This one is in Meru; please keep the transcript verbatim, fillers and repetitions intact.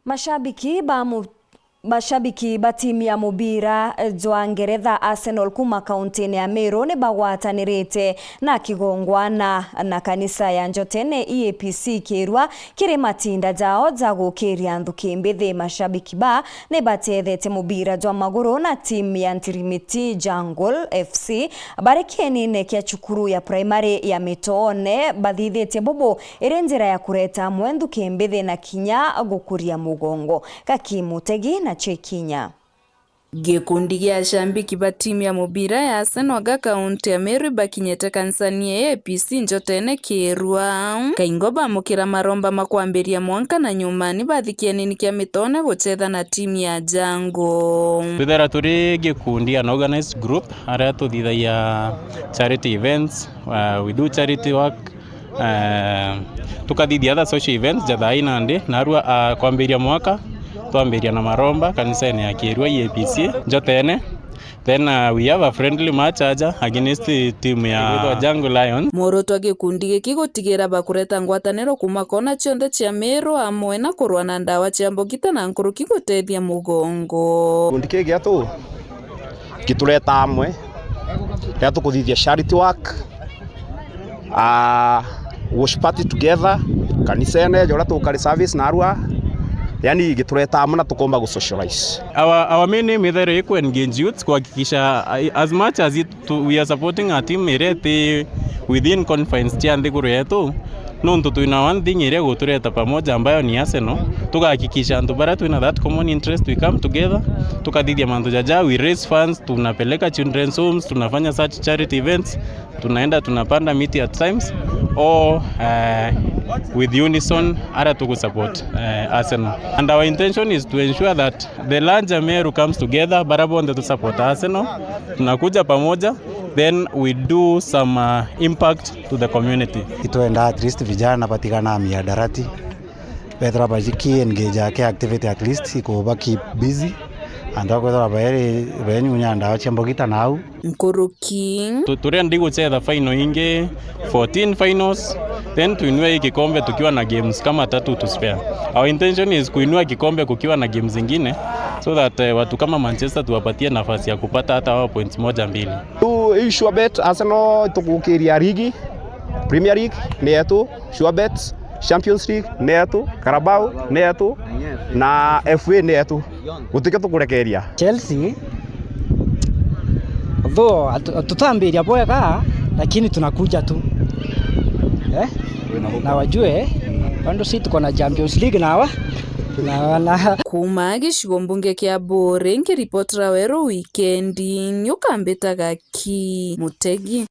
Mashabiki ba mu-, mashabiki ba timu ya mubira jwa Ngeretha Arsenal kuma kauntine ya Meru ni bagwatanirite na kigongwana na kanisa ya Njotene E A P C Kirua kiri matinda jao ja gukiria nthuki mbithi. Mashabiki ba ni batethetie mubira jwa maguru na timu ya Ntirimiti Jungle F C bari kienine kia cukuru ya primary ya Mitoone. Bathithitie bubu iri njira ya kureta amwe nthuki mbithi na kinya gukuria mugongo. Gaki Mutegi na Chekinya. Gikundi gia ashambiki ba timu ya mubira ya Arsenal ga kaunti ya Meru ibakinyite kanisani ya A P C Njotene Kirua. Kaingo bamukira maromba ma kwambiria mwanka na nyumani bathi kienini kia Mitoone guchetha na timu ya Jungle. Twithera turi gikundi, an organized group, aria tuthithagia charity events, uh, we do charity work, eh, tukathithia other social events ja thaa ii nandi, narua, ah, kwambiria mwaka, twambiria na maromba kanisene ya Kirua E A P C Njotene. Then, uh, we have a friendly match aja against team ya gwitwa Jungle Lions. Mworoto wa gikundi giki gutigira bakureta ngwataniro kuma kona cionthe cia Meru amwe na kurwa na ndawa cia mbogita na nkuruki gutethia mugongo. Gikundi kii gietu gitureta amwe riria tukuthithia charity work, ah, wash party together kanisene, ja uria tukari service narua, yani gitureta amwe na tukomba gu socialize. Our, our main aim ithairwe i ku engage youths, kuhakikisha, uh, as much as it, to, we are supporting a team iria iti within confines cia nthiguru yetu, nontu twina one thing iria igutureta pamoja ambayo ni Arsenal, tugahakikisha antu baria twina that common interest we come together, tukathithia mantu jaja, we raise funds, tunapeleka children's homes, tunafanya such charity events, tunaenda tunapanda miti at times, all, eh, with unison, ara tugu support, eh, Arsenal. And our intention is to ensure that the larger Meru comes together, bara bonthe tu support Arsenal, tunakuja pamoja, then we do some, uh, impact to the community. Itwenda at least vijana batigana na miadarati, bethira baki engage aki activity at least ikuba keep busy, antu akwethira baeri benyunya ndawa cia mbogita nau. Nkuruki. Tu-, turenda guchetha final ingi, fourteen finals, then tuinue hii kikombe tukiwa na games kama tatu to spare. Our intention is kuinua kikombe kukiwa na games zingine, so that, eh, watu kama Manchester tuwapatie nafasi ya kupata hata wao points moja mbili. Tu, hii sure bet, Arsenal tugukiria ligi, Premier League ni yetu, sure bet, Champions League ni yetu, Carabao ni yetu, na F A ni yetu. Gutikio tukurekeria. Chelsea, though hatu-, hatutambiria bwega, lakini tunakuja tu. Eh? Na wajue, bado si tuko na Champions League na wa-, na wana. Kuma gicigo mbunge kia Buuri, nkiripotera Weru Wikendi, ni ukambitaga ki Mutegi.